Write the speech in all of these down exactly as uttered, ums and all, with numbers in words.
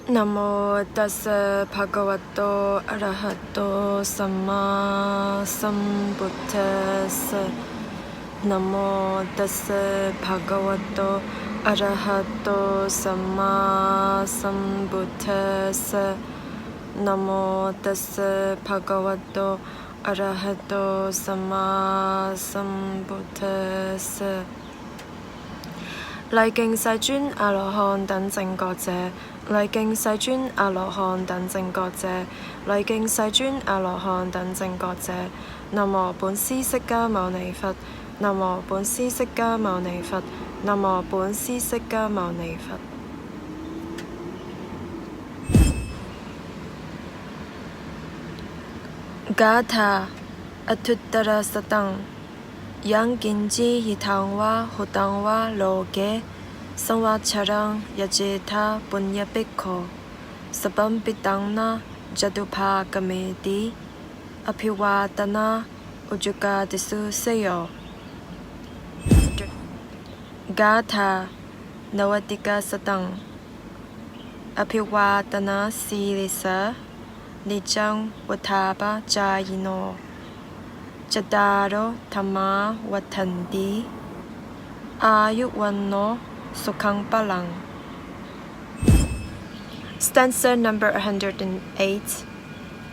Namo tassa bhagavato arahato sammāsambuddhassa. Namo tassa bhagavato arahato sammāsambuddhassa. Namo tassa bhagavato arahato sammāsambuddhassa. 禮敬世尊阿羅漢等正覺者，禮敬世尊阿羅漢等正覺者，禮敬世尊阿羅漢等正覺者。南無本師釋迦牟尼佛。南無本師釋迦牟尼佛。南無本師釋迦牟尼佛。Gāthā aṭṭhuttarasataṃ. Yaṃ kiñci hitaṃ vā hutaṃ vā loke, saṃvassaraṃ yacchetha puññabbhikho, sabampi taṃ na catuppakameti. Abhivādanā ujuka tisso seyo. Gāthā navatikasataṃ. Abhivādanasīlissa niccaṃ vuḍḍhāpacāyino, cattāro dhammā vaḍḍhanti, āyu vaṇṇo sukhaṃ balaṃ. Stanza number one hundred and eight.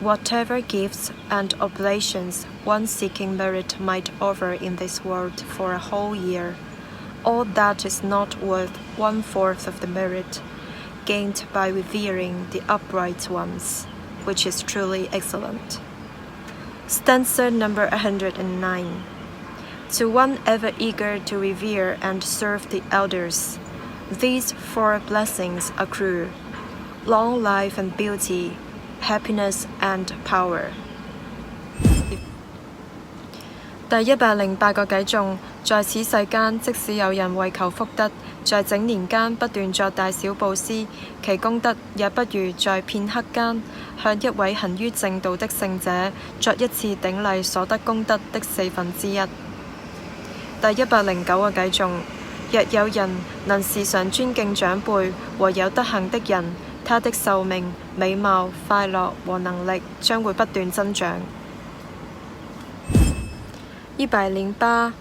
Whatever gifts and oblations one seeking merit might offer in this world for a whole year, all that is not worth one-fourth of the merit gained by revering the upright ones, which is truly excellent. Stanza number one hundred and nine. To one ever eager to revere and serve the elders, these four blessings accrue: long life and beauty, happiness and power. 第一百零八個偈頌。在此世間，即使有人為求福德，在整年間不斷作大小布施，其功德也不如在片刻間向一位行於正道的聖者作一次頂禮所得功德的四分之一。第一百零九個偈頌。若有人能時常尊敬長輩和有德行的人，他的壽命、美貌、快樂和能力將會不斷增長。一百零八。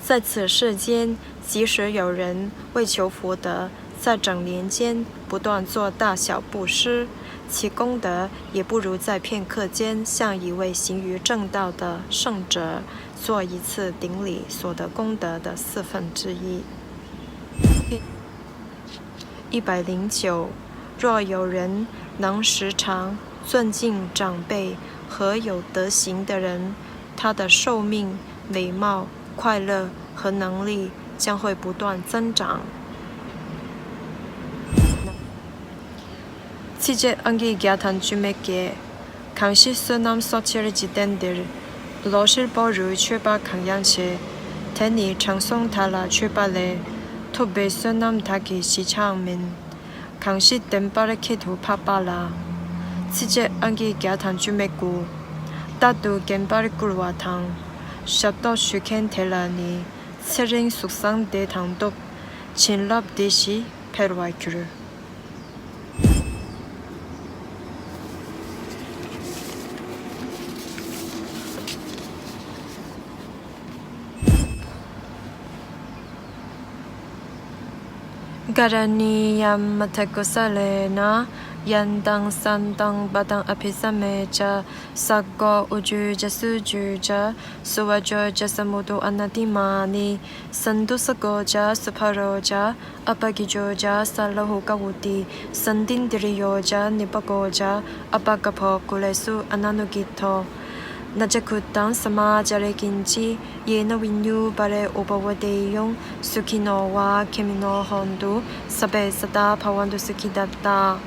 在此世間，即使有人為求福德，在整年間不斷做大小布施，其功德也不如在片刻間向一位行於正道的聖者做一次頂禮所得功德的四分之一。一百零九。若有人能時常尊敬長輩和有德行的人，他的壽命、美貌、快樂和能力將會不斷增長。七節。Āngi gyāthaṃ cūmegghe. Kañcit sūṇaṃ sotthir jitendir, lo silpo ru cebba kaññañce, tenidha saṃ thārā cebbale, thubbe sūṇaṃ dāgissajāmiṃ, kañcit temparikkhito bhappālaṃ. 七節。Āngi gyāthaṃ cūmegghu, tatthu kemparikuṃ vātaṃ, shatto sukhe dherāni, ciriṃ sukhaṃ dethaṃ tub, chinlabdesi bhervā guru. Karaṇīyamatthakusalena, yantaṃ santaṃ padaṃ abhisamecca, sakko ujū ca suhujū ca, suvaco cassa mudu anatimānī, santussako ca subharo ca, appakicco ca sallahukavutti, santindriyo ca nipako ca, appagabbho kulesu ananugiddho. Na ca khuddaṃ samācare kiñci, yena viññū pare upavadeyyuṃ, sukhino vā khemino hontu, sabbe sattā bhavantu sukhitattā.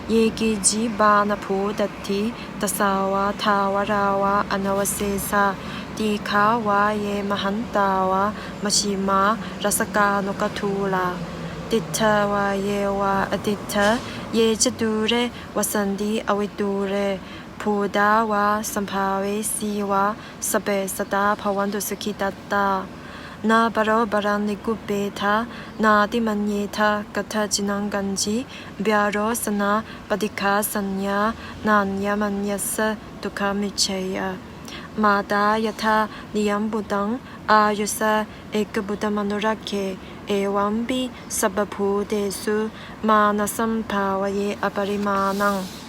Ye keci pāṇabhūtatthi, tasā vā thāvarā vā anavasesā, dīghā vā ye mahantā vā, majjhimā rassakāṇukathūlā, diṭṭhā vā ye vā adiṭṭhā, ye ca dūre vasanti avidūre, bhūtā vā sambhavesī vā, sabbe sattā bhavantu sukhitattā. Na paro paraṃ nikubbetha, nātimaññetha katthaci naṃ kañci, byārosanā paṭighasaññā, nāññamaññassa dukkhamiccheyya. Mātā yathā niyaṃ puttaṃ, āyusā ekaputtamanurakkhe, evampi sabbabhūtesu, mānasambhāvaye aparimāṇaṃ.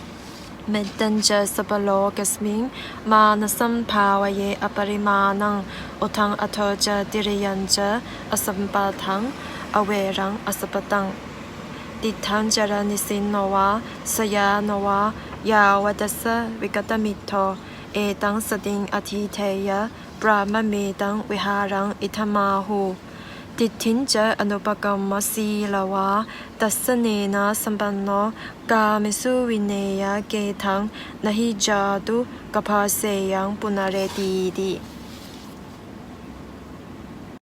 Mettañca sabbalokasmiṃ, mānasambhāvaye aparimāṇaṃ, uddhaṃ adho ca tiriyañca, asambādhaṃ averaṃ asapattaṃ. Tiṭṭhañcaraṃ nisinno vā, sayāno vā yāvatassa vigatamiddho, etaṃ satiṃ adhiṭṭheyya, brahmametaṃ vihāraṃ idhamāhu. Diṭṭhiñca anupagamma sīlavā, dassanena sampanno, kāmesu vineyya gedhaṃ, na hi jātu gabbhaseyyaṃ punaretīti.